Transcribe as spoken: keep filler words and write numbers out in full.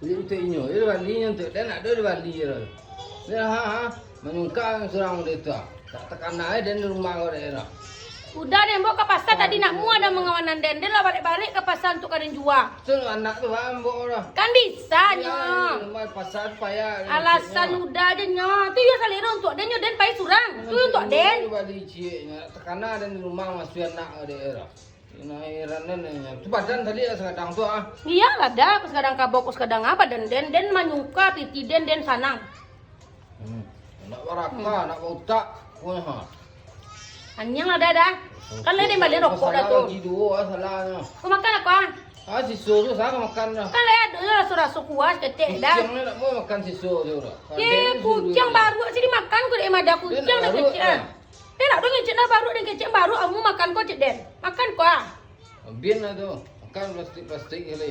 Jadi untuak inyo, jadi bali nyo untuak den, nak do dibali doh. Yo, ha, ha. Manyungka surang dek tu, ah. Tak takana den di rumah ko dek tu. Uda den baok ka pasa tadi, nak mua ado mangawanan den. Den lah barek-barek ka pasa untuak ka den jua. Tu anak tu, ah, ambo lah. Kan bisa nyo. Rumah pasa tu payah. Alasan Uda je nyo. Tu yo salero untuak den nyo, den pai surang. Tu untuak den. Bali ciek nyo. Takana den di rumah masuak anak dek tu. Nah, heran den nyo. Tu padan tadi lah sagadang tu, ah. Iyo lah, Da. Ko sagadang kabau, ko sagadang apo den. Den, den manyungka piti den, den sanang. Hmm. Nak baraka, nak bautak. Wah. Anyiang lah, Da, Da. Kan lai den bali rokok dah tu. Lagi duo, ah, salah nyo. Ko makan apo, ah? Ah, siso tu sa ka makan dah. Kan lai ado lah raso-raso kuah saketek, Da. Kuciang ni nak mau makan siso tu dah. Ye, kuciang baruak sih dimakan ko dek Mada, kuciang dah kecek ah. Eh, nak dong kecek dah baruak, den kecek baruak, amu makan ko cek den. Makan ko ah. Ambian lah tu. Makan plastik-plastik kali.